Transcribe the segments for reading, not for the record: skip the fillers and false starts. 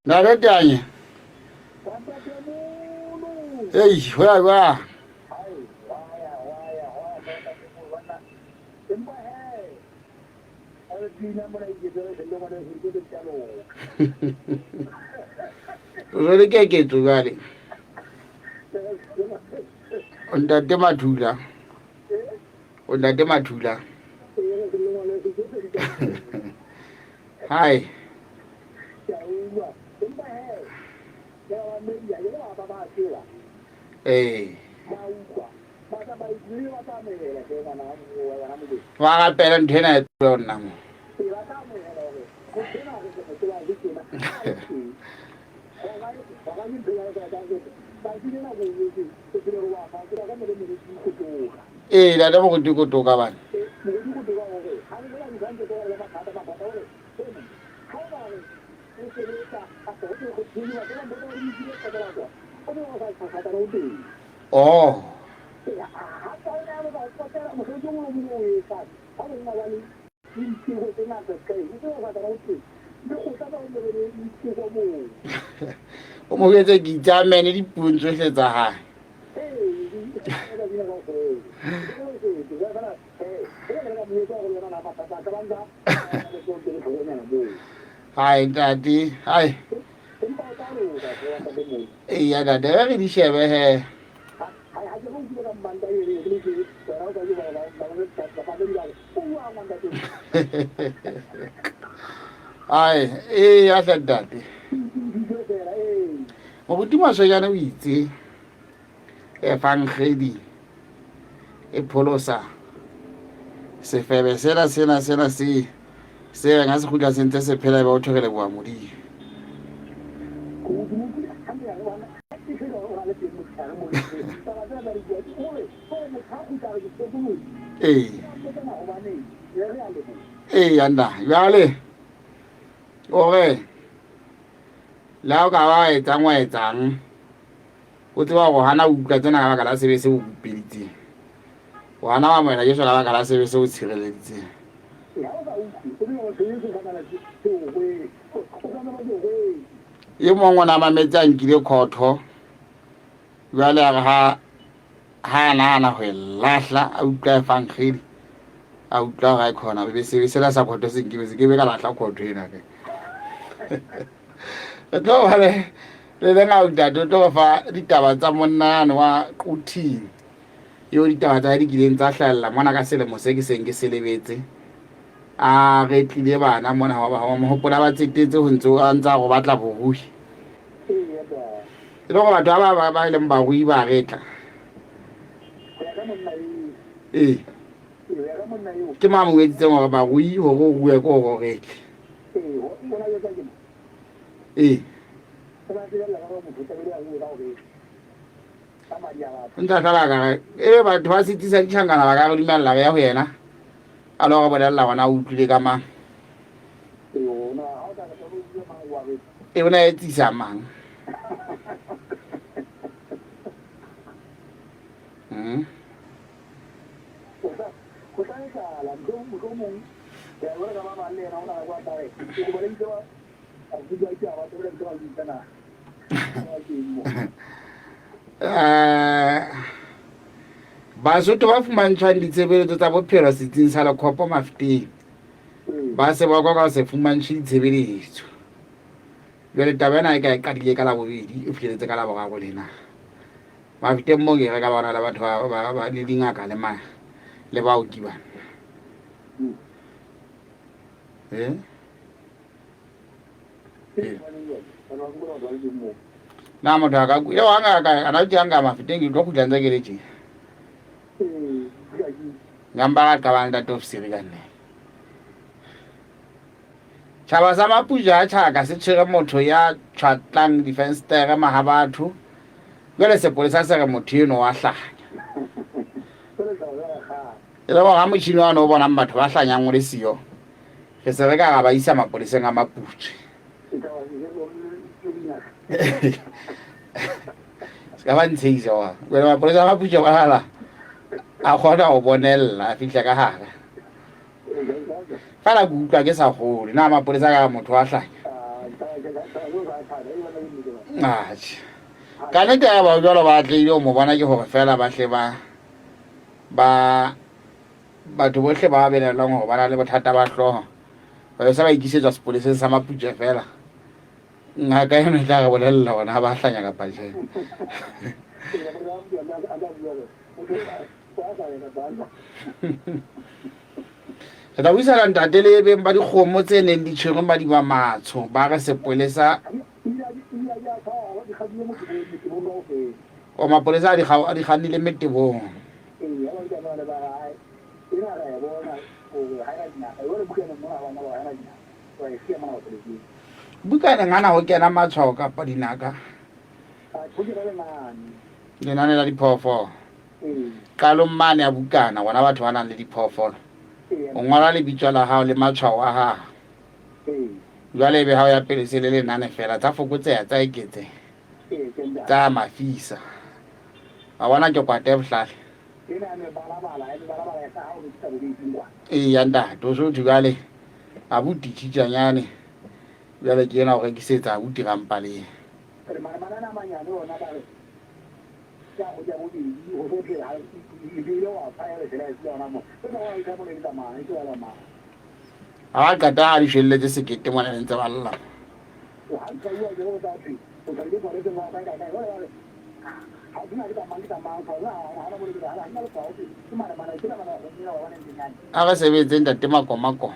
Ntate Tanye. Ei, ho ya jwang? Jwale ke ketso jwale. O ntate Mathula. O ntate Mathula. Hi. Ee. Ba rapela ntho ena e tlohe ho nna mo. Ee, ntate moruti Kotoka bana. Oh. O mo jwetse ke itse amene dipuong tsohle tsa hae. Hai ntate, hai. Eya ntate, re re di shebe he. Ai, eya hle ntate. Moruti Maswejane o itse Evangeli e pholosa sefebe sena sena sena se se reng ha se kgutla se ntse se phela e ba o thwe re leboha Modimo. Ee. Ee, nna jwale o re le ha o ka ba wa etsang wa etsang o tseba gore gana o utlwa tsena ka baka la sebe se o bopeditseng o gana wa amohela Jesu ka baka la sebe se o tshireleditseng. E mong o ne a mametse a nkile khotho jwale a re ha ha a nahana ho e lahla a utlwa evangeli a utlwa gore a khona be sebe sela sa khotho se nkebe se ke be ka lahla khotho ena ke re tlo ba le le le ngau ntate o tlo fa ditaba tsa monna yane wa Quthing eo ditaba tsa di kileng tsa hlahella mona ka selemo se ke seng ke se lebetse a re tlile bana mona wa ba mo hopola ba tsetetse ho ntse a ntse a go batla borui e le gore batho ba ba ba e leng barui ba re tla ee ke mang mo editseng gore barui gore o rue ke gore o retle ee ntse a tlala kare e batho ba setisa ditšhankana ba ka re dumelela re ya go yena a le gore bolelela gona o utlwile ka mang e o ne a etsisa mang mm. Go tla etsagala mohlomong jwalo ka ba bang le yena o nagana kwa tla re ke go bolaitse ba Basotho ba fumantshwang ditshebeletso tsa bophelo setsing sa Lekhopo Mafeteng ba se ba ka se fumantshwe ditshebeletso. Jwale taba ena e ka e qadile ka Labobedi e fihleletse ka Laboraro lena. Mafeteng moo ke re ka bona le batho ba le dingaka le ma le baoki bana. Eh? Na motho a ka eo anga ka ana ke anga mafeteng ke tlo kgutla ntse ke le tje. Nka mpa ka qabang ntate ofisiri ka nne. Tjhaba sa Mapuja a tjhaka se tshwere motho ya tjhwatlang difenstere mahabatho. Jwale sepolesa se re motho eno wa hlanya. E le gore ha motjhini wane o bonang batho ba hlanyang o le siyo, re se re ka ra ba isa mapoleseng a Maputswe. Se ka ba ntshehisa wa. Jwale mapolesa a Maputswe ba lala a kgona ho bonella a fihla ka hare. Fela ke utlwa ke sa kgolwe. Na mapolesa ka motho wa hlanya? Atjhe. Ka nnete ya ba jwalo ba atlehile ho mo bona ke hore fela ba hle ba ba batho bohle ba belaelwang hore ba na le bothata ba hlooho ba be se ba ikisetswa sepoleseng sa Maputswe fela. Ngaka eno e tla re bolella hore na ba hlanya kapa tjhe. Re tla buisana ntate le beng ba dikgomo tse neng di tshwerwe madiba matsho ba re sepolesa o mapolesa a di kgannile metebong. Bukaneng ana ho kena matshwao kapa dinaka? Lenane la diphoofolo. Qalong mane a bukana, rona batho ba nang le diphoofolo. O ngola lebitso la hao le matshwao a hao. Jwale ebe ha o ya pele se le lenane fela, tsa fokotseha, tsa eketseha, tsa mafisa. Wa bona ke kwate bohlale. Eya ntate, o so thwe jwale abuti tjhitjanyane jwale ke ena o rekisetsa abuti rampaleng. Ha ba qeta a di shwelletse sekete mona le ntse ba lla. A re sebetse ntate makomakoma.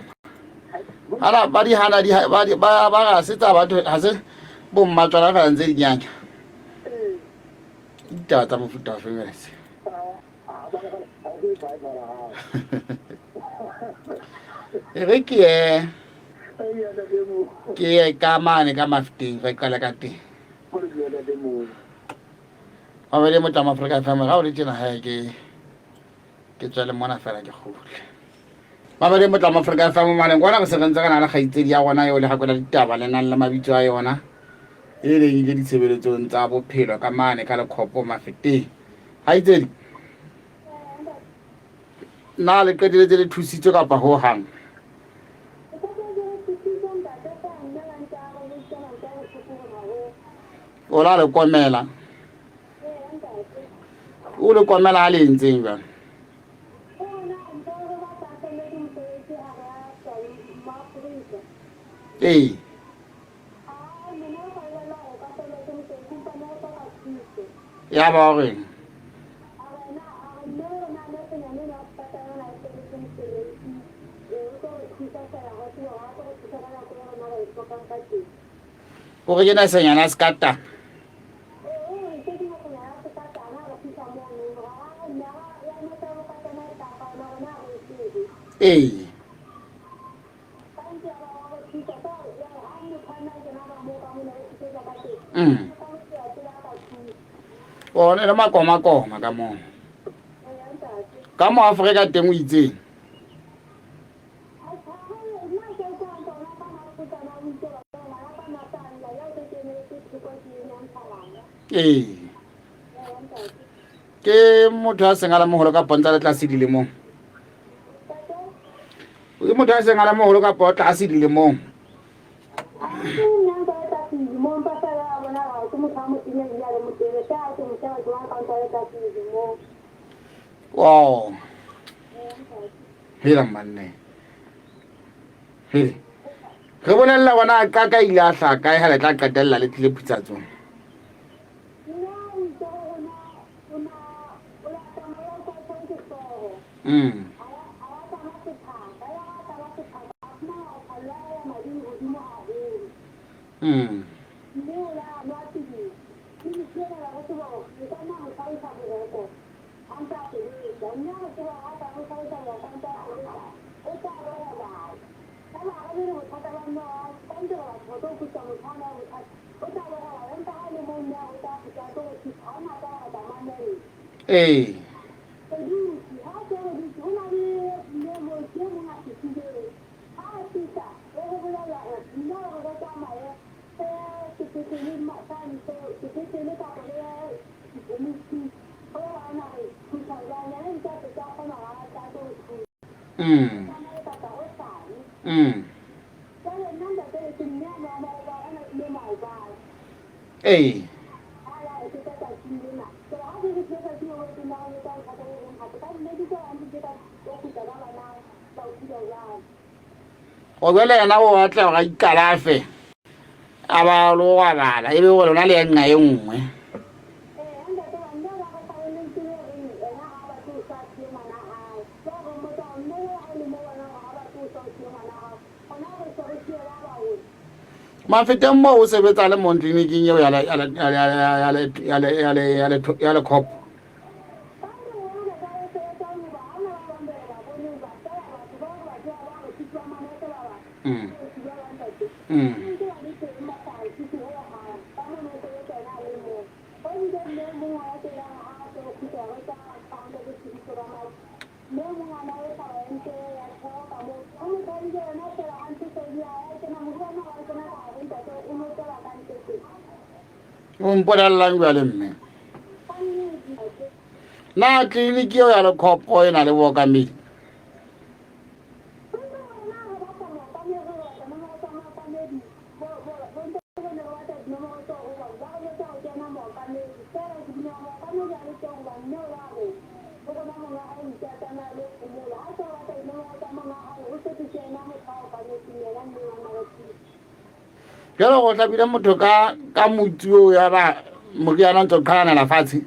Ala ba di hana di ba ba ba ga se tsa batho ha se bo mmatswala fela ntse di nyanya. Ditaba tsa mofuta wa feng tse? E re ke ye ke ye ka mane ka Mafeteng re qale ka teng. Mabedi Motlamo Afrika FM ga o le tjena hae ke ke tswele mona fela ke kgutle. Mabedi Motlamo Afrika FM maleng kwana re se re ntse re na le kgaitsedi ya rona eo le gakwela ditaba le nang le mabitso a yona e leng ile ditshebeletsong tsa bophelo ka mane ka lekgopo Mafeteng. Kgaitsedi na le qeteletse le thusitswe kapa ho hang? O la le komela. O le komela ha le entseng jwang? Ee. Ya ba o reng? O re ke nasenyana se ka tana. Ee. Mm. One le makomakoma ka moo. Ka mo Afrika teng o itseng. Ee. Ke motho a seng a le moholo ka pontsa le tlase dilemong. Ke motho a seng a le moholo kapa o tlase dilemong. Wow. Hela manne. Hele. Re bolella bona a qaka ile a hlaha kae ha le tla qetella le tlile phutsatsong. Mm. Mm. Ee. Mm. Ee. Go jwale yena o batla gore a ikalafe a ba lo robala e be gore lona le ya nqa e nngwe. Mafeteng moo o sebetsa le mong tleliniking eo ya Lekhopo. Mm. Mm. O mpolelelang jale mme? Na tleliniki eo ya Lekgopo e na le bookamedi? Jalo go tlabile motho ka ka motsi o ya ba moriana ntse o qhalanela fatshe,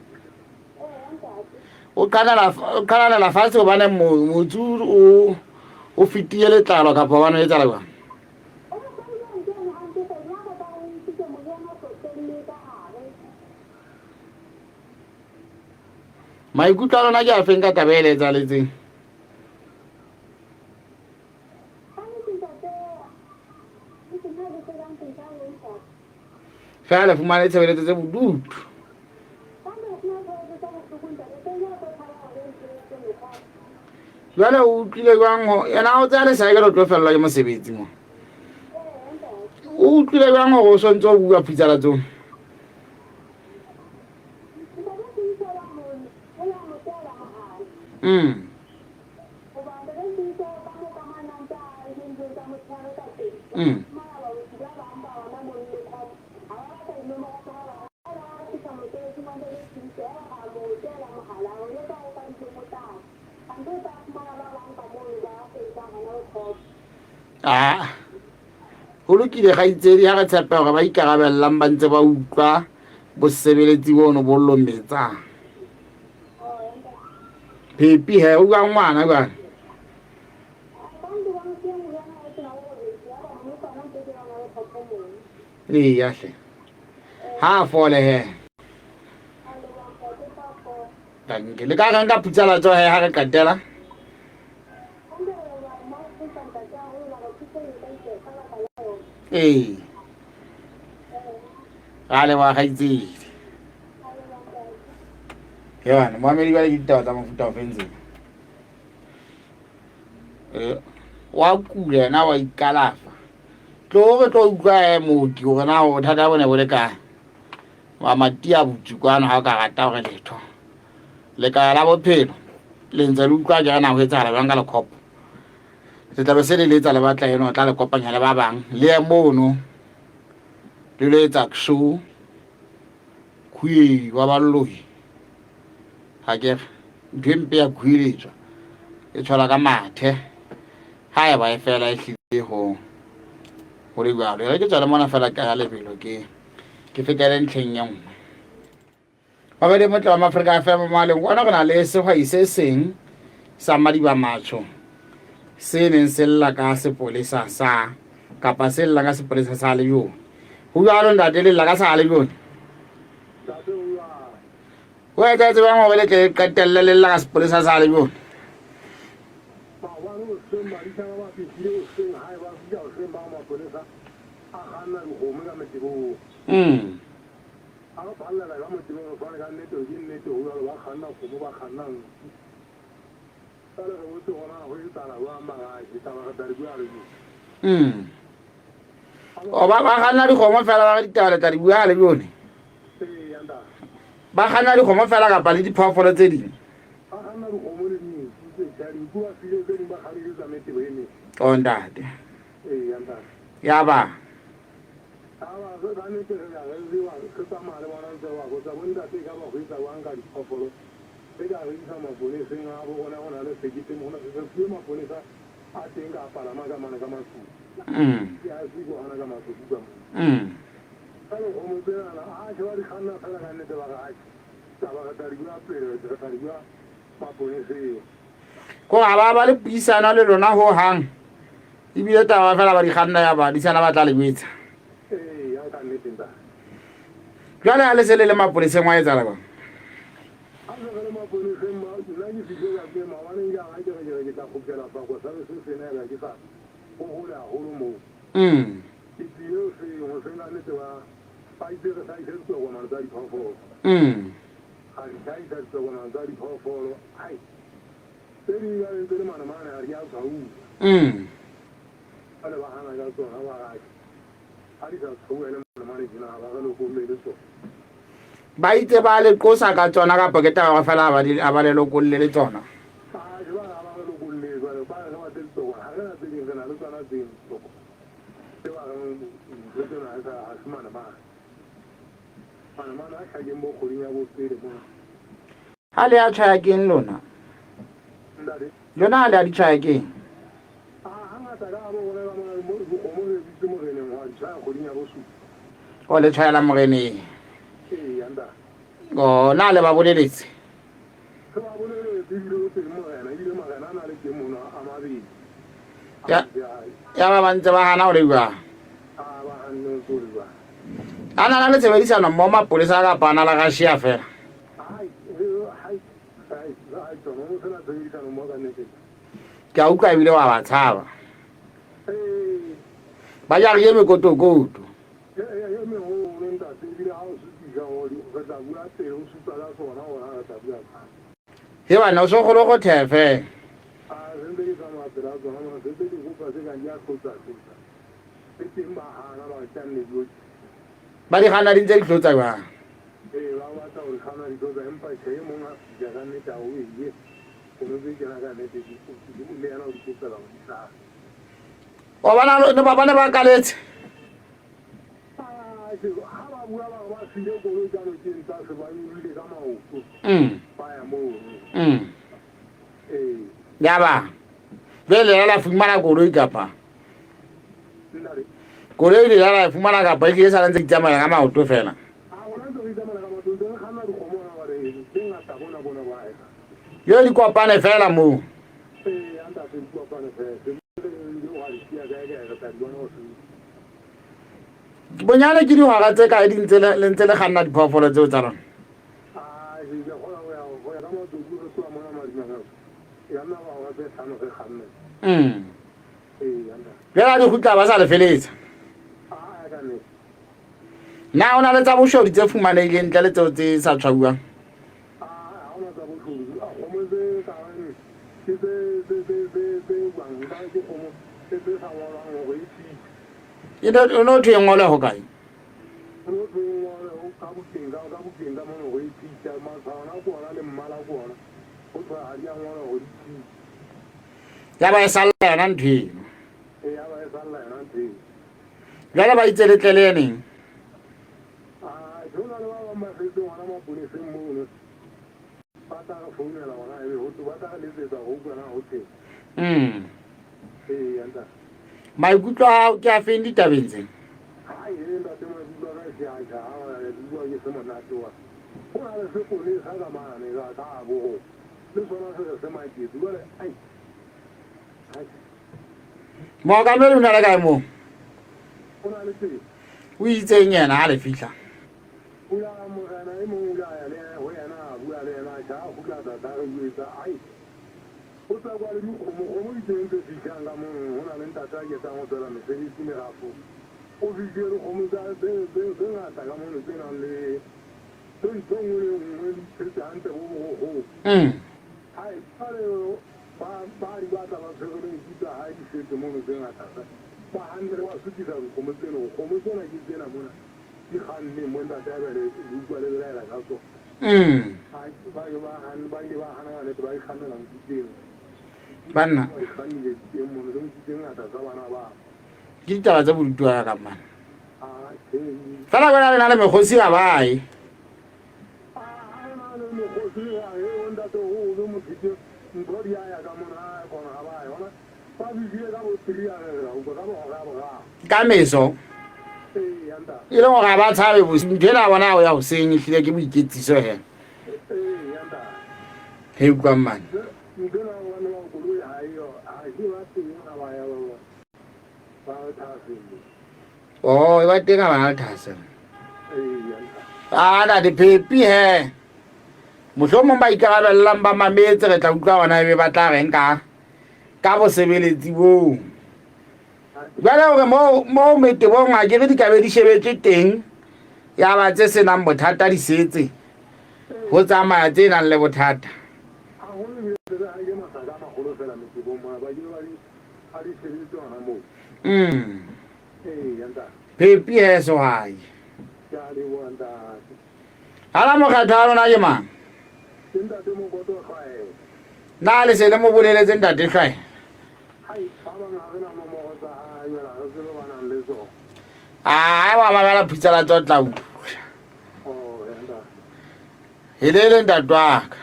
o qhalanela fatshe gobane motsi o o fetile letlalo kapa gobane o etsala jang? Maikutlo a lona ke a feng ka taba e le etsahaletseng? Fela le fumane tshebeletso tse bodutu. Jwale o utlwile jwang ho yena o tsaya lesaekelo o tlo fellwa ke mosebetsi mo? O utlwile jwang hore o sontse o bua phutsalatsong? Mm. Mm. Ah. Ho lokile kgaitsedi, ha re tshepe hore ba ikarabellang ba ntse ba utlwa bosebeletsi bono bo lometsang. Phepi he, o bua ngwana jwale. Eya hle. Ha a fole he. Danke. Le ka reng ka phutsalatso he ha re qetela? Ee. Ra leboha kgaitsedi. Yona, moamedi jwale ke ditaba tsa mofuta o feng tsena? Eh, wa kula yena wa ikalafa. Tlo re tlo utlwa eh, mooki hore na bothata bo ne bo le kae. Wa mati a butse kwano ha o ka rata hore letho. Lekala la bophelo le ntse le utlwa ke re na ho etsahala jwang ka lekgopo. Le tla be se le letsa le batla eno o tla le kopanya le ba bang. Le ye mono le lo etsa show khuei wa baloi. Ga ke re ntho e mpe ya khueletswa e tshwara ka mathe ha eba e fela e hlile ho ho le jwalo. E re ke tswele mona fela ka ya lebelo ke ke fetele ntlheng e nngwe. Babedi motle wa Mafrika FM mohaleng ona re na le sehwai se seng sa Madiba Matsho se neng se lla ka sepolesa sa kapa se lla ka sepolesa sa Lebjone. Ho jwalo ntate, le lla ka sa Lebjone? Ho etsahetse jwang hore le tle le qetelle le lla ka sepolesa sa Lebjone? Maobane hoseng badisa ba ba fihlile hoseng hae ba fihla hoseng ba mapolesa a kganna dikgomo ka metebong. A re phallela ka motebong fane ka nnete ke nnete ho jwalo ba kganna kgomo ba kganna nku. Jwale re botse hore na ho etsahala jwang mara ditaba re tla di bua re bue. O ba ba kganna dikgomo fela ba re ditaba le tla di bua le bone. Ee, ya ntate. Ba kganna dikgomo fela kapa le diphoofolo tse ding? Ba kganna dikgomo le dinku tse tjha, dinku ba file tse ding ba kgannile tsa metebo e meng. O ntate. Ya ba. Aba re ka nnete re ya re tseba re tsamaya le bona ntse re ba botsa bo ntate ka ba hwetsa jwang ka diphoofolo re ka re isa mapoleseng a bo rona go na le sekete mo re fuwe mapolesa a teng ka palama ka mane ka matlong. Ke a se gona ka matlong ka mo. Ka dikgomo tsenana a ke ba di kganna fela ka nnete ba re atjhe taba re tla di bua pele re tla di bua mapoleseng. Ko ga ba ba le puisano le lona ho hang. Ebile taba fela ba di kganna ya ba disana ba tla le jwetsa. Ee, ya ka nnete ntate. Jwale ha le se le le mapoleseng wa etsahala jwang? Ha se re le mapoleseng ma nna ke fihle ka ke maobane ke ha ke re ke re ke tla kgutlela Fako sa be se sena eba ke sa ho hole haholo moo. Ke tlile hoseng, hoseng ka nnete ba ba itse re hlahise ditokomane tsa diphoofolo. Ra di hlahisa ditokomane tsa diphoofolo. Hai. Tse ding jwale ntse le manemane ha di a tshwauwa. Jwale ba hana ka tsona ba re atjhe ha di sa tshwauwa e le manemane tjena ha ba re lokolle le tsona. Ba itse ba le qosa ka tsona kapa ke taba fela ha ba le lokolle le tsona? Atjhe ba re ha ba re lokolle jwale ba re re batle ditokomane ha re na tse ding re na le tsona tseno ditokomane tse ba reng ntho tsena ha se manemane. Manemane a hlakeng bo kgweding ya bo pele mona. Ha le a tjhaya keng lona? Ntate. Lona ha le a di tjhaya keng? A hangata ka bo rona ka mona mo dikgomo re bitse moreneng wa di tjhaya kgweding ya bosupa. O le tjhayela moreneng. Ee, ya ntate. O na le ba boleletse? Re ba boleletse ebile o teng morena ebile marena a na le teng mono a mabedi. Ya ya ba ba ntse ba hana ho le jwang? A ba hanne ho le jwang. A na le tshebedisano mmoho mapolesa kapa a na le Russia fela? Ke a utlwa ebile wa ba tshaba. Ba jarile mekotokoto. He bana o so kgone go thea fela. Ba di gana di ntse di hlotsa jwang? Ee, ba batla ho di kganna di tlotsa, empa tjhe, e mong a fihla ka nnete a o eye, kgomo tse tjena ka nnete di le yena o di kopela ho di hlaha. O bana ne ba ne ba kaletse. Ah, ha ba bua ba re ba siile koloi ka nokeng tsa se ba nyolohile ka maoto. Ba ya mono. Ee. Ya ba. Jwale la la fumana koloi kapa? Ntate. Koloi le la la fumana kapa e tlile sala ntse itsamaya ka maoto fela? Yo di kopane fela moo. Bonyane ke dihora tse kae di ntse le ntse le kganna diphoofolo tseo tsa lona? Jwale ha di kgutla ba sa le feletsa. Na o na le tsa boshodu tse fumanehileng ntle le tseo tse sa tshwauwang? E no thwe e ngolwe ho kae? Ya ba e salla yona ntho eno. Jwale ba itse le tle le neng? Ho na le ba bang ba setseng hona maponeseng mono ba tla re founela hona ebe ho ba tla re letsetsa ho utlwa na ho thweng. Ee, ntate. Maikutlo a hao ke a feng ditabeng tse? Hai, e ntate maikutlo a ka ke a tjha, ha ke utlwa ke se monate wa. Ho na le sepolesa ka mane ka ka bo. Le sona se re se maketse. Jwale ai. Ai. Mookamedi o na le kae moo? O na le teng. O itseng yena ha le fihla? O ile a morena e mong o ile a ya le ho yena a bua le yena a tjha a kgutla tata a re jwetsa ai o tswa kwa le dikgomo kgomo di teng tse fihlang ka mono ho na le ntate a ketang ho tswela mesebetsi merafong o fihlile dikgomo tsa tse tse tse ngata ka mono tse nang le tse ntho e nngwe le e nngwe di tshetse hantle bo borokgong hai jwale Ba ba di batla ba tshwere le nku tsa hae di setse mono tse ngata sa ba hanne ba sutisa dikgomo tseno kgomo tsena ke tsena mona di kganne mo ntate a bele le utlwa le belaela ka tsona. Ba ke ba hanne ba ile ba hana ka nnete ba ikgannela nku tseno. Banna. Ba ikgannile di teng mono le nku tse ngata tsa bana ba. Ke ditaba tse bodutu wa ka mane. Fela kwena le na le mekgosi ga bae. Ka meso. E leng gore ga ba tshabe ntho ena ya bona ya go ya goseng e hlile ke boiketsiso he. He utlwang mane. Oh, e ba teng ga bana le thahasello. A ntate Phepi he. Mohlomong ba ikarabellang ba mametse re tla utlwa hona ebe ba tla reng ka ka bosebeletsi boo. Jwale hore mo mo metebong a ke re di ka be di shebetswe teng ya ba tse senang bothata di setse ho tsamaya tse nang le bothata. Mm. Phepi he sehwai. Hala mokgatho wa lona ke mang? Na le se le mo boleletse ntate Hlwae? Ai wa mamela phutsa la tswa tla utlwa. Helele ntate wa ka.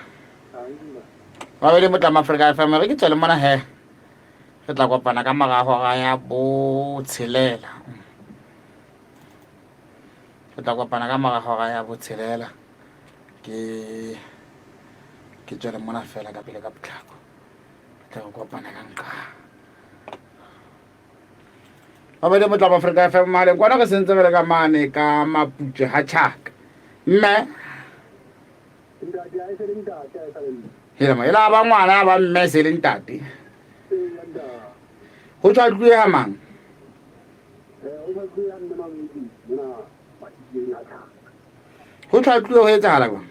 Babedi Motlama Afrika FM re ke tswele mona he. Re tla kopana ka mora hora ya botshelela. Re tla kopana ka mora hora ya botshelela. Ke ke tswele mona fela ka pele ka potlako. Re tla re kopana ka nqa. Babedi Motlama Afrika FM mohaleng kwana re sentse re le ka mane ka Maputswe ha Tjhaka. Mme Helema, e la ba ngwana ya ba mme se le ntate. Ho tswa tluwe ha mang? Ho tswa tluwe ho etsahala jwang?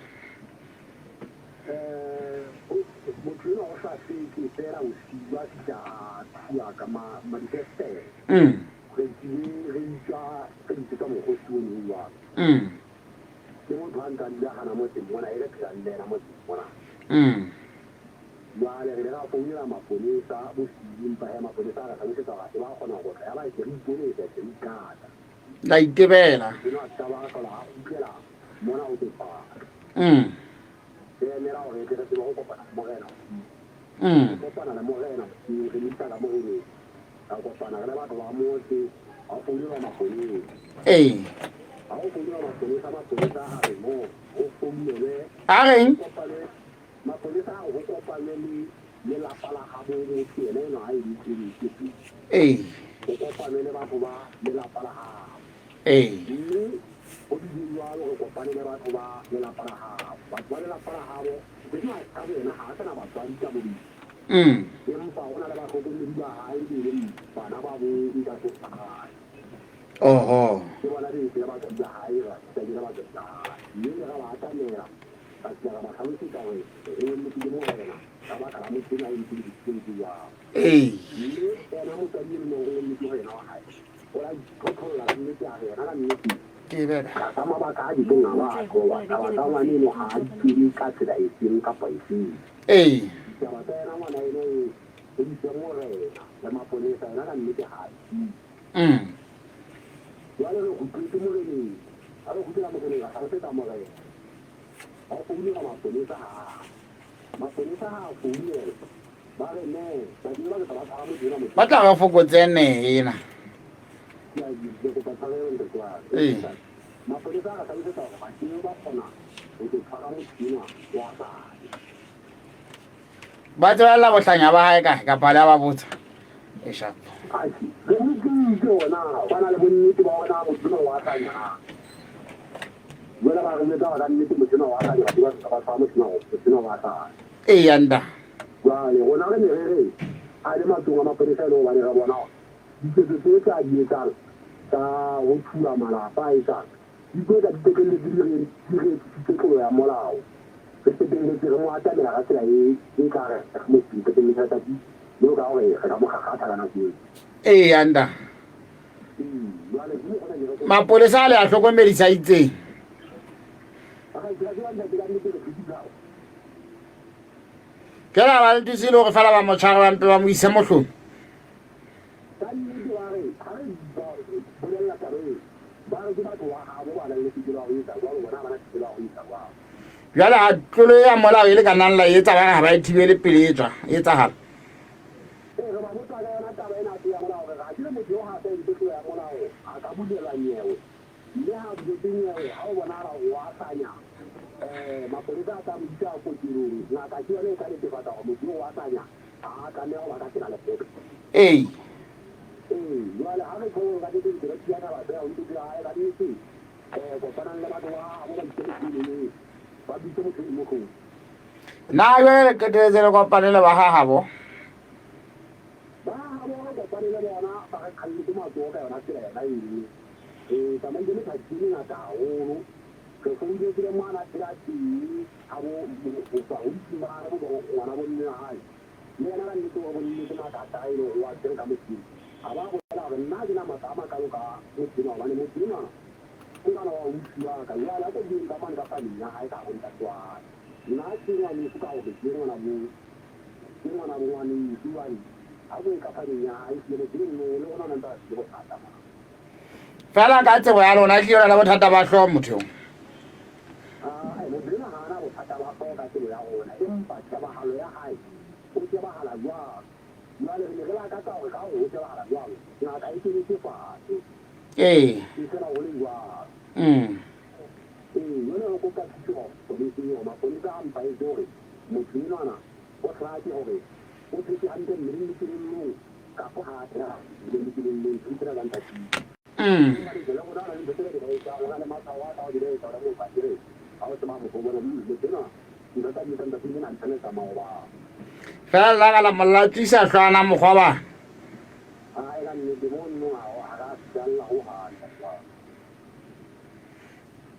Mm. Mm. Ke motho a ntse a dula hana motseng mona, e re phelang le yena motseng mona. Jwale re ile ra founela maponesa bosiu, empa he maponesa a re hlalosetsa hore ha se ba kgona ho tla. Yaba se re iponesa, se re ikata. La itebela. Enwa a se ka ba a hlola a kgutlela mona ho tlo paka. Re emela hore re tle re tsebe ho kopana le morena bosiu. Re kopana le morena bosiu, re mo isa ka moreneng. Ra kopana re le batho ba motse, ha founelwa maponesa. Ee. Ha ho founelwa maponesa, maponesa a re no, ho founelwe. A reng? Kopane, maponesa a re ho kopanwe le lelapa la habo motho yena enwa a emetseng kepeng. Ee. Ho kopanwe le batho ba lelapa la habo. Ee. Mme ho bile jwalo, re kopane le batho ba lelapa la habo. Batho ba lelapa la habo, enwa ka boyena ha a sa na batswadi ka bobedi. Empa ho na le bahlokomedi ba hae be leng bana ba bo ntate wa hae. Oho. Ke bona be se le batswadi ba hae, ra fihla ke le batswadi ba hae. Mme ra ba atamela, ra fihla ra ba hlalosetsa hore re emetse ke Morena ka baka la motho enwa a entseng dintho tseo tse jwalo. Mme ena motswadi eno neng re emetse ho yena wa hae, o la iphotholla ka nnete a re yena ka nnete Ke bela. tlasa mabaka a ke keng a ba a qoba, taba tsa ngwaneno ha a di tsebe ka tsela efeng kapa efeng. Ee. Ditaba tsa yena ngwana eno e editse morena le maponesa yena ka nnete ha a tsebe. Jwale re kgutletse moreneng. Ha re kgutlela moreneng ra hlalosetsa morena. Ba founela maponesa ha a. Maponesa ha a founela ba re ne ba kile ba tla ba tshwara motho enwa motho. Ba tla re fokotse ne ena. Ke a ke kopa tshwarelo ntate wa ka. Ee. Maponesa a re hlalosetsa hore ba kile ba kgona ho tlo tshwara motho enwa wa hae. Ba tsebella bohlanya ba hae kae kapa le a ba botsa? E sharp. Atjhe, re utlwile hore na ba na le bonnete ba hore na motho enwa wa hlanya na. Jwale ba re jwetsa hore ka nnete motho enwa wa hlanya, batho ba fihla ba tshwara motho enwa hore motho enwa wa hlanya. Eya nda. Jwale rona re ne re re a le matlong a maponesa e le hobane re bona hore diketso tse tse a di etsang tsa ho thuba malapa a etsang di tlo tla di qetelletse di re di re etsisitse tlolo ya molao. Re qetelletse re mo atamela ka tsela e e tla re re mo qetelletse re tsatsi jwalo ka hore re ka mo kgakgatha ka nako eo. Eya nda. Ee, jwale ke mokgwa ona ke re Mapolesa a le a hlokomedisa itseng. Rakgadi, wa tseba ntate ka nnete re phedisa. Ke la ba le thusile hore fela ba mo tshware ba mpe ba mo ise mohlong. Ka nnete ba re ha re ba bolella taba eo, ba re ke batho ba habo ba nang le tokelo ya ho etsa jwalo, bona ha ba na tokelo ya ho etsa jwalo. Jwale ha tlolo ya molao e le ka nang la e etsa, ba re ha ba e thibele pele e tswa e etsahala. Ee, re ba botsa ka yona taba ena ya molao, re re akere motho eo ha a sa entse tlolo ya molao a ka bulelwa nyewe, mme ha a buletswe nyewe ha ho bonahala hore o a hlanya, mapolesa a tla mo isa kokelong, ngaka ke yona e tla netefatsa hore motho eo o a hlanya, ha a tlameha ho ba ka pela lekgotla. Ee. Ee, jwale ha re tjho hore ka nnete ntse re thuya taba feela ho ntse hae ka nnete, kopanang le batho ba habo ba itse motho eno, ba bitse motho e mohlong. Na jwale le qeteletse le kopane le ba ha habo? Ba habo re kopane le bona, ba re qhalletse matsoho ka yona tsela yona eno. Re tsamaile methati e mengata haholo. Re founetse le mwana a phela teng habo ho tswa ho itimane bo ngwana bo mme wa hae. Le yena ka nnete o re bolelletse mathata a e leng hore o a tshwere ka motho eo. A ba a bolela hore nna ha ke na matla a makalo ka motho enwa hobane motho enwa ke ngwana wa ausi wa ka. Jwale a ko bueng ka mane ka family ya hae ka hare ho ntate wa hae. Nna ke ngwaneso ka hore ke ngwana bo ke ngwana bo ngwaneso jwale a ko ye ka family ya hae ehlile motho eno le rona o na ntse a tlile bothata mona. Fela ka tsebo ya lona ehlile o na le bothata ba hlooho motho eo. Ae, motho enwa ha a na bothata ba hlooho ka tsebo ya rona, empa tjhebahalo ya hae, o shebahala jwalo. Jwale re ne re lakatsa hore ka hore o shebahala jwalo, ngaka e kenetse fatshe. Ee. E fela ho le jwalo. Ee, jwale re kopa thuso mapoleseng hore mapolesa a mpa etse hore motho enwana o hlake hore o phetse hantle mmeleng le kelellong kapa ha a phela mmeleng le kelellong. Thuso ena ka ntate. Fela la ka la mo latswisa hlwana mokgwa ba.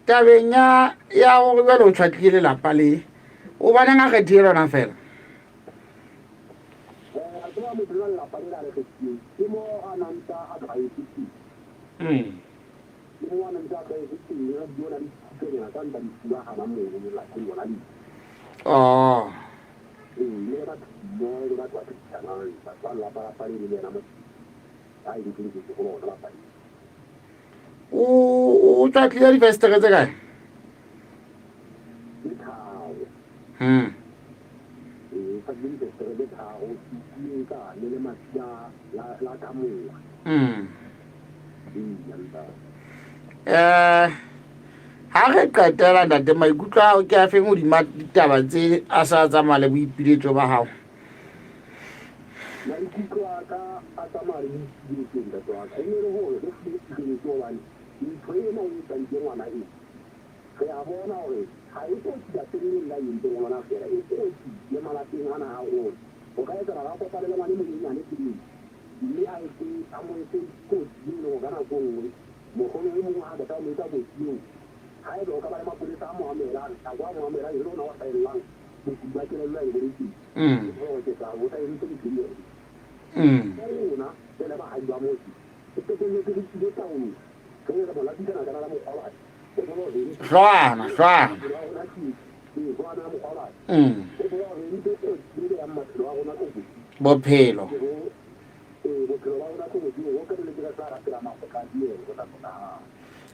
Tabeng ya ya gore jwale o tshwatlile lelapa le o baneng a kgethile lona fela. Oh. O tšwatlile difestere tse kae? Ha re qetela ntate, maikutlo ao ke a feng hodima ditaba tse a sa tsamaya le boipiletso ba hao? Maikutlo a ka a tsamaya le boipiletso, ntate wa ka. E ne e le hore re fuwe tshireletso hobane ntho ena e etsang ke ngwana ena, re a bona hore ha e kotsi lapeng leno la entseng ho lona feela, e kotsi le malapeng ana a rona. Ho ka etsahala hore a kopane le ngwana e monyenyane tseleng mme a etse, a mo etse kotsi eo e leng hore ka nako e nngwe mohlomong e mong ha a qeta ho mo etsa kotsi eo, haeba ho ka ba le mapolesa a mo amohelang, nako a mo amohelang e le ona o hlahellang bokudi ba kelello a e boletseng, hore ketsahalo o sa entse ntho eo. Ka rona re le baahi ba motse, re qetelletse re tswile taolong, re re mo lapisana kana la mokgwa batho. Hlwana, hlwana. Bophelo.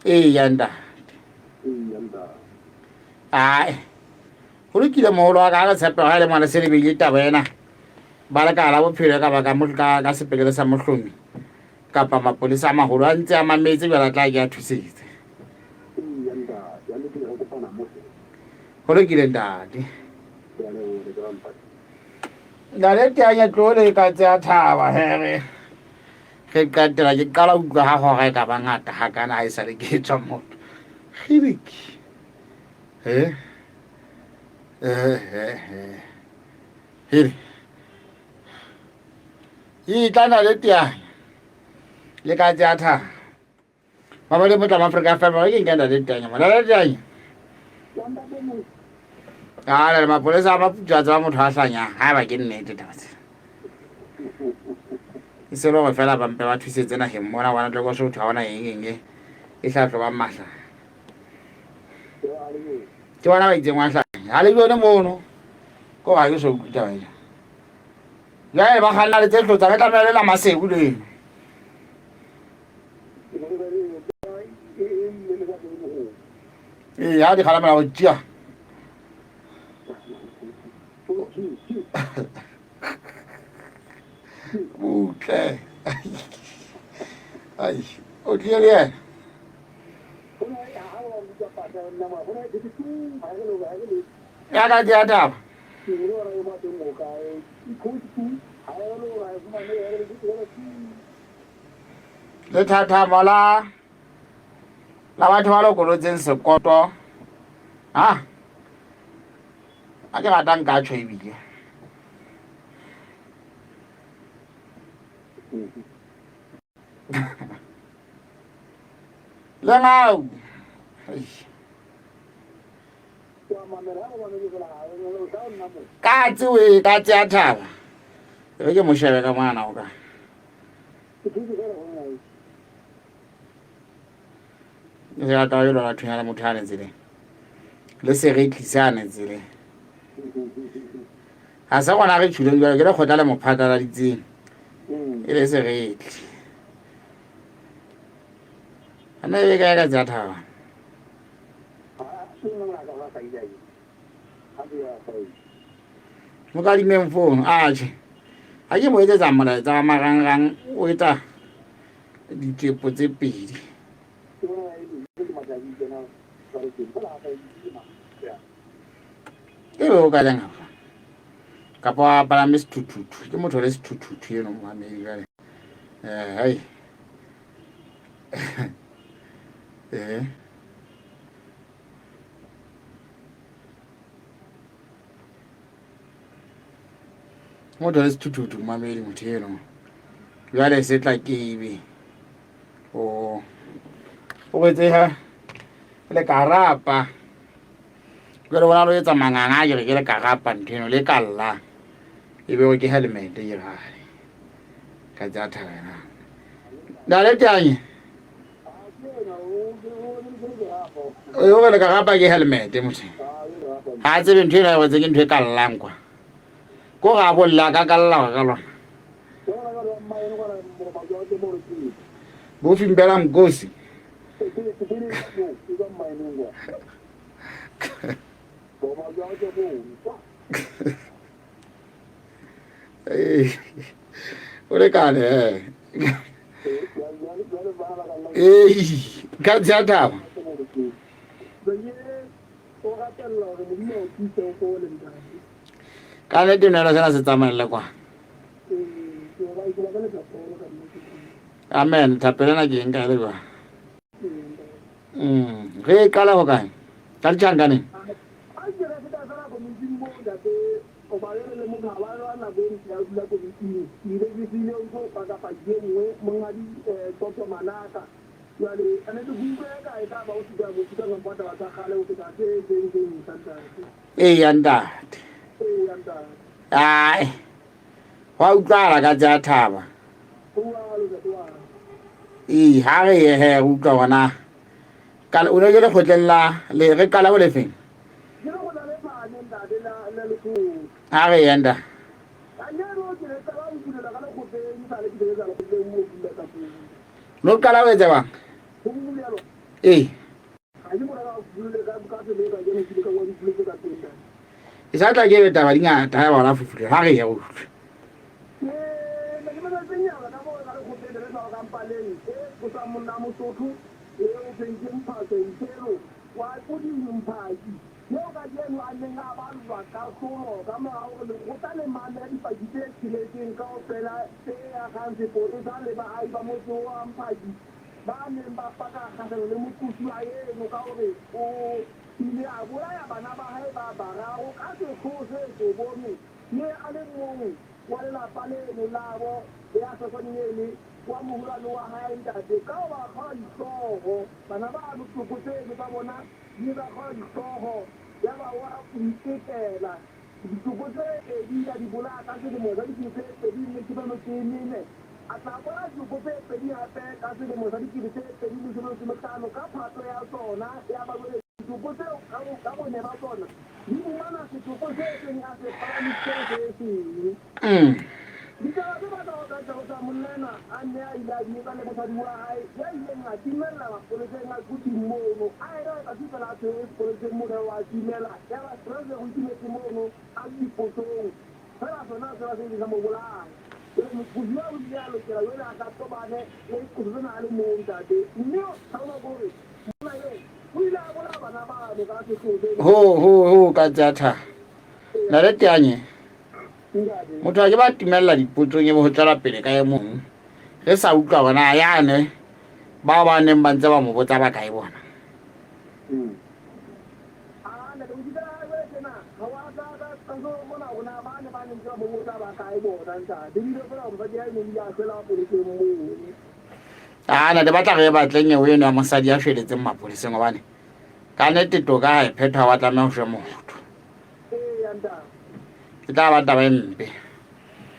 Eya ntate. Ae. Ho lokile moholo wa ka, ha re tshepe ha e le mona se le beile taba ena. Ba lekala la bophelo ka ba ka ka sepetlele sa Mohlomi. Kapa mapolesa a maholo a ntse a mametse jwale a tla ke a thusetse. Ho lokile ntate. Ntate Teanya tlo le ka tse a thaba here. Re qetela ke qala utlwa ha hora e ka ba ngata hakana ha e sa le ke tswa motho. Kgidiki. He. Eh he he. Here. E tla na le teanya le ka tse a thaba. Mabadi motla ma Afrika FM ke nka ntate Teanya mona le Teanya. A le mapolesa a maputso a tseba motho a hlanya ha ba ke nnete taba tse. E se le hore fela ba mpe ba thusetse naheng mona bona tle go sotho ha ona eng eng e e hlahloba mahla. Ke bona ba itseng wa hlanya. Ha le jone mono. Ko ga ke so utlwe taba ena. Jwale ba kganna le tse hlotsa re tlameha le la Maseru leno. Ee, ha di kgalemela go tšea. Butle. Ai, o tlile le yena. Ya ka tšea taba. Lethathamo la la batho ba lokolotseng sekoto a a ke rata nka tjho ebile lengau. Katse we katse a thaba e ke mo shebe ka mwana o ka ya ka yo lona thunya le motho a tseleng le se re tlisane tseleng ga se gona re tšhule jalo ke le kgotla le mophatlaladitseng e le se re tle ana e ka ka tsa thaba. Mo kadimeng fono atjhe ga ke mo etsetsa molaetsa wa marangrang o etsa ditlepo tse pedi. E be o ka leng fa kapa wa palame sethuthuthu ke motho le sethuthuthu eno momamedi jale hai motho le sethuthuthu momamedi motho eno jale se tla kebe o o etseha le karapa jale bona lo etsa manganga a kere ke le karapa ntho eno le ka lla e be ke helmet ke gale ka tsa thabela na le tanye o re le karapa ke helmet motho ha tsebe ntho ena e wetse ke ntho e ka llang kwa ko ga bolla ka ka lla ka lona bo fimbela mkosi. O lekane ee ka tsa thaba. Ka nnete nelo sena se tsamaelle kwa. Amen. Thapelo ena ke eng ka le jwang? Re e qala ho kae? Ka ditjhankaneng? Eya ntate. Ai. Wa utlwala ka tsa thaba. Ee, ha re ye he re utlwa gona. Ka o ne ke lekgotleng la le re qala ho lefeng? Ha re ye nda. No qala ho etsa bang? Ee. E sa tla ke be taba di ngata ha ba fufule ha re ye go utlwe. Ba neng ba paka kgahlanong le moqosuwa eno ka hore o ile a bolaya bana ba hae ba bararo ka sehloho se sobome me a le mong wa lelapa leno labo ya sa tshwaneng ene wa moholwane wa hae ntate ka ho ba kgaola dihlooho. Bana bano toko tseno tsa bona di ne tsa kgaola dihlooho yaba wa ipetela. Ditopo tse pedi a di bolaya ka selemo sa 2024. A tla bolaya ditopo tse pedi hape ka selemo sa 2025 ka Phato ya tsona ya ba jwale ditopo tseo ka bone ba tsona di fumana setopo se seng a se palamisitseng se seng. Ditaba tse batla ho tla ho tsa monna enwa a nne a ile a di etsa le mosadi wa hae ya ileng a timella mapoleseng a Quthing mono. A ena letsatsi fela a tshwerwe sepoleseng mono wa timela. Yaba stress go itimetse mono a le dipotsong. Fela sona sena se ileng sa mo bolaya. Jwale moqosuwa o ile a lokela jwale a tla tobane le qoso tsena a le mong ntate. Mme tlhaloso ke hore monna eo o ile a bolaya bana bano ka sehloho se. Ho ho ho ka tsa tha. Na le teanye. Motho a ke ba timella dipotsong e be ho tswela pele ka e mong. Re sa utlwa hore na yane bao ba neng ba ntse ba mo botsa ba kae bona. A na le batla re e batle nyewe eno ya mosadi ya shweletseng mapoleseng hobane ka nnete toka ha e phethwa wa tlameha ho shwe motho. E tla ba taba e mpe.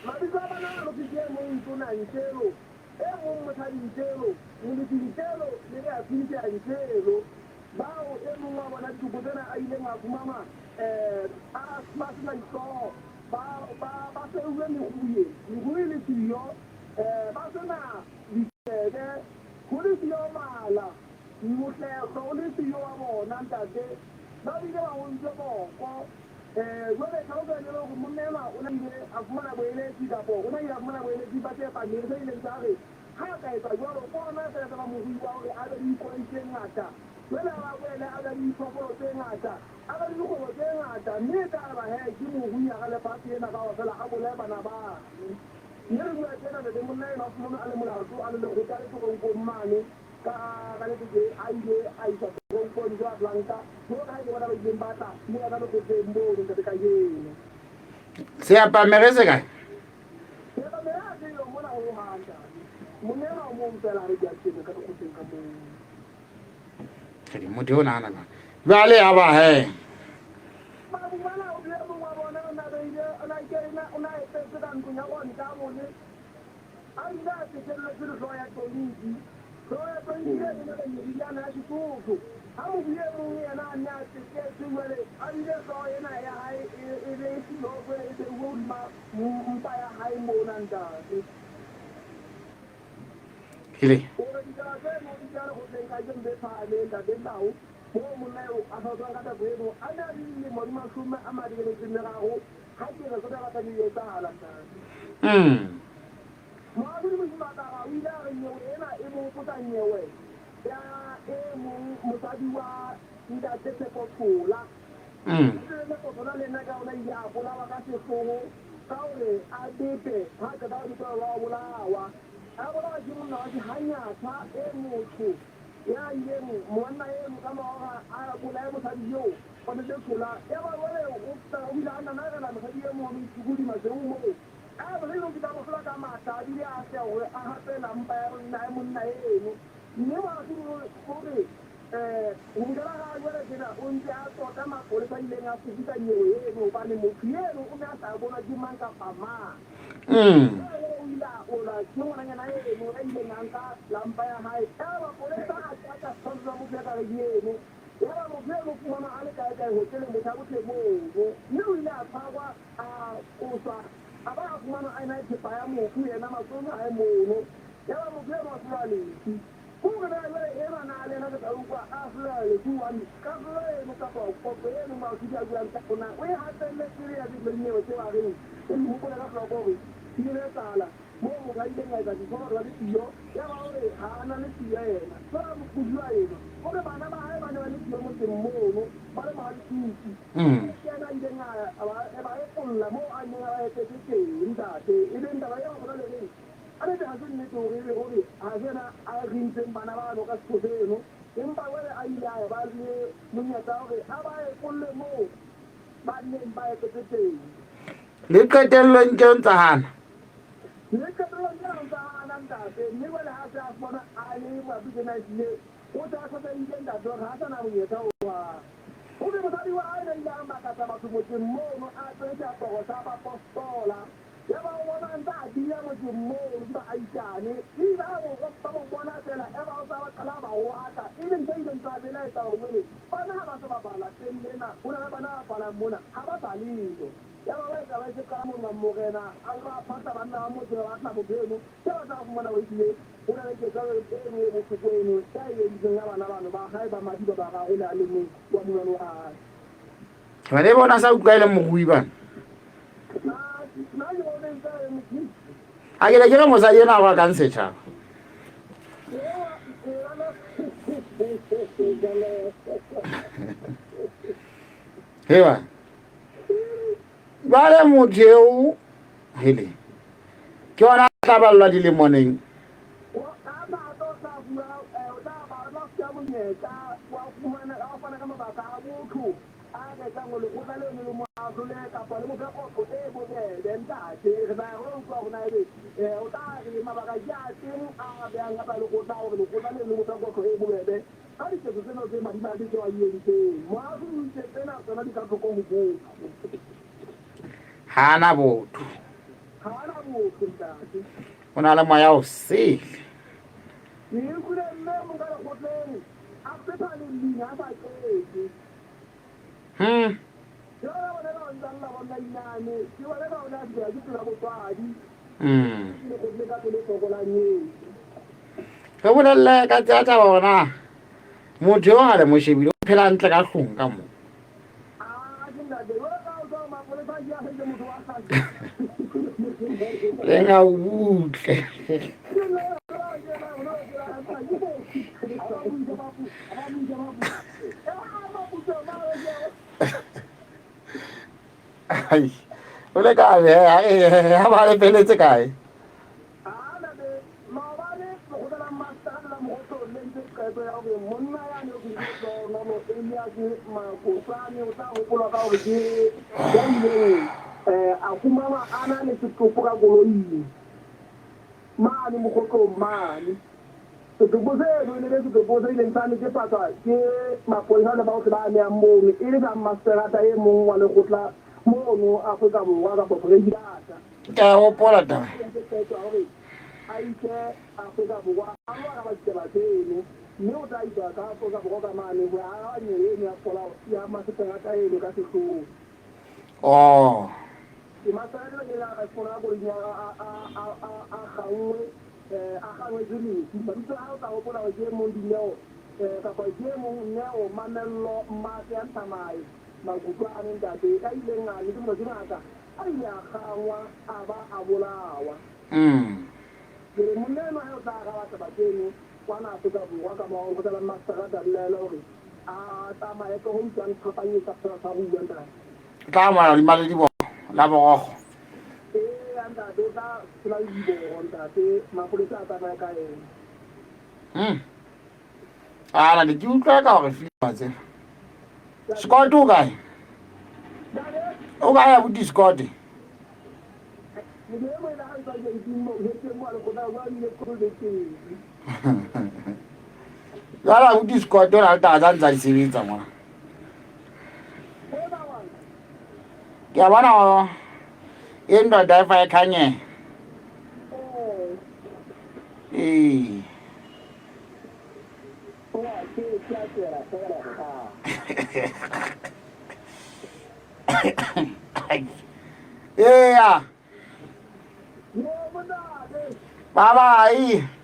Mabitso a bana ba ke e mong Ntona Ntšelo, e mong Mosadi Ntšelo, Molefi Ntšelo le Reafintia Ntšelo, bao e mong wa bona ditopo tsena a ileng a fumanwa a ba se na dihlooho, ba seuwe meruye, meru e le siyo, ba se na ditsebe, ho le siyo mala, mohlehlo o le siyo wa bona, ntate, ba bile ba ontswe boko. Jwale tlhaloso e ne e le hore monna enwa o ne a ile a fumana boeletsi kapo o ne a ile a fumana boeletsi ba tse pamiri tse ileng tsa re ha a ka etsa jwalo ke hona a tla ba morui wa hore a be le dikoloi tse ngata, jwale a ba boele a be le diphoofolo tse ngata, a be le dikgwebo tse ngata, mme e tla ba he ke morui hara lefatshe lena kaofela a bolaye bana bano. Mme re bua tjena ntate monna enwa a fumanwe a le molato a le lekgotla le teronkong mane. Ka ka nete ke a ile a iswa teronkong Joablanka, jwalo ka ha e le bona ba ileng ba tla bua ka lekgotleng mono ntate kajeno. Seapamere se kae? Seapamere ha se yo mona ho hang ntate. Monna enwa o mong fela ha re bua tjena ka lekgotleng ka moo. Kgedi, motho o nahana jwang? Jwale ya ba he. Babu bana o bile mong wa bona o na beile o na kena o na epetse ka ntlong ya kontabole. A bile a tsekelletswe le hlooho ya tonki. Hlooho ya tonki e ne le meriana ya Sesotho. Ha mobu e mong yena a ne a tseketswe jwale, a bile hlooho ena ya hae e be e siyo jwale e beuwe hodima mpa ya hae mona, ntate. Hele. Hore ditaba tseno di tla lekgotleng kajeno le phahameng, ntate Tau, moo monna eo a sa tswang ka nako eno a ne a le dilemo di 23 Ha ke re taba tsa di etsahala ntate. Moahlodi Mosimakara o ile a re nyewe ena e mo hopotsa nyewe ya e mong mosadi wa ntate Tshepo Tshola. Ntate Tshepo Tshola le nna ka ona ile a bolawa ka sehloho ka hore a bete ha qeta ho betwa wa bolawa. A bolawa ke monna wa Sehanyatha e motsho ya ileng monna eno ka mora hore a bolaye mosadi eo. O ne le tshola. Yaba jwale o tla, o ile a nanarela mosadi e mong Tsukudi Maseu moo. A mosadi eno ke tla mo hlola ka matla, a bile a atleha hore a hape lampa ya monna monna eno. Mme moahlodi o re, ho fihlela ha jwale tjena o ntse a tsota mapolesa a ileng a fuputsa nyewe eno hobane motho eno o ne a sa bonwa ke mang kapa mang. Jwale o ile a olwa ke ngwananyana eno ya ileng a nka lampa ya hae. Yaba mapolesa a tjaka setshwantsho sa motho ya ka reng eno. Yaba motho eno o fumanwa a le kae-kae hoteleng Botha-Bothe mono, mme o ile a tshwarwa, a qoswa, a ba a fumanwa a ena le thepa ya mofu yena matsohong a hae mono. Yaba motho eno o ahlolwa lefu. Ke hore na jwale enwa na le yena re tla utlwa a ahlolelwa lefu hobane kahlolo eno kapa kotlo eno moahlodi a buang ka yona o e hatelletse e le ya dinyewe tseo a reng o di hopole ka hloko hore di ile tsa etsahala moo motho a ileng a etsa dintho batho ba le siyo, yaba o re ha a na le siyo yena. Jwale a moqosuwa enwa o re bana ba hae ba ne ba le siyo motseng mono, ba le mohalesutsi. Ke yena a ileng a ba epolla moo a neng a ba epetse teng, ntate. E leng taba eo rona le reng ka nnete ha se nnete hore ebe o re ha se yena a rintseng bana bano ka setho seno, empa jwale a ile a ba le monyetla wa hore a ba epolle moo ba neng ba epetse teng. Le qetellong ke o ntsa hana. Mme qetellong ke o ntsa hana ntate. Mme jwale ha se a fumana a le mabapi tjena ehlile o se a hlokehile ntate hore ha sa na monyetla ho hang. Ho thwe mosadi wa hae o ile a makatsa batho motseng mono a apere seaparo sa bapostola. Yaba o bona a ntse a bina motseng mono ke baahisane. Eitse ha ba mo bona feela yaba o se a qala a ba rohaka, e leng se ileng sa belaetsa hore jwale bana ha ba sa bapala lapeng lena, ho na le bana ba bapalang mona, ha ba sa leyo. Yaba ba etsa ba se qala monna morena a ba phahla banna motse ba tla motho eno ke ba tla fumana ho ehlile ho na le ketsahalo eno e bohloko eno ya e entseng ya bana bano ba hae ba madi ba bararo le a le mong wa molwane wa hae. Jwale bona sa utlwa e le morui bana. Nna ke bone ntse a eme A ke ne ke re mosadi ena wa kang setjhaba. Hewa. Jwale motho eo hele. Ke ona a tla ballwa dilemoneng. A ka etsang hore lekgotla leno le mo ahlole kapa le mo fe kotlo e bobebe. Ntate, re tla ya re lo utlwa hore na ebe o tla re mabaka ke a feng a behang ka pela lekgotla hore lekgotla leno le mo fe kotlo e bobebe ka diketso tsena tse madimabe tseo a di entseng. Moahlodi o itse tsena tsona di ka thoko ho botho. Ha a na botho. Ha a na botho, ntate. O na le moya o sele. Ke utlwile mme e mong ka lekgotleng a fepha lelina a sa qete. Hmm. Hmm. Re bolelle ka tsea taba gona motho yo ga le mo shebile o phela ntle ka hlong ka mo. Le nga o butle. Ai, o le kae ha ba le feletse kae? A fumanwa a na le setopo ka koloing mane mokgotlong mane. Setopo seno e ne le setopo se ileng sa netefatswa ke mapolesa le baohle ba amehang mono e le sa mmaseterata e mong wa lekgotla mono Afrika Borwa kapa Presidata. Ke a gopola taba. A entse qeto ya hore a ise Afrika Borwa a lo araba ditaba tseno mme o tla iswa ka Afrika Borwa ka mane ho ya araba nyewe eno ya polao ya mmaseterata eno ka sehloho. Oh. Ke mmaseterata eno ke a fumana ka koloing ya a kgangwe a kgangwetswe lefu. Mabitso a hae o tla hopola hore ke e mong Dineo kapa ke e mong Neo Mamello Mmase ya Nthamae Makutlwane ntate ya ileng a netefatsa ke ngaka a ile a kgangwa a ba a bolawa. Ke re monna enwa he o tla araba taba tseno kwana Afrika Borwa ka mora lekgotla la mmaseterata le laele hore a tsamaye tloho utlwang phapanyetsa fela sa bua ntate. Tla amohela hodima lediboho la borokgo. Eya ntate o tla tshela lediboho ntate mapolesa a tsamaye ka ena. Ana ne ke utlwa ka hore fila tsena. Scott o kae? O kae abuti Scott? Jwale abuti Scott o na le taba tsa ntsa di sebetsa mona. Ke a bona indoda efa ekhanye. Ee. Eya. Bye bye.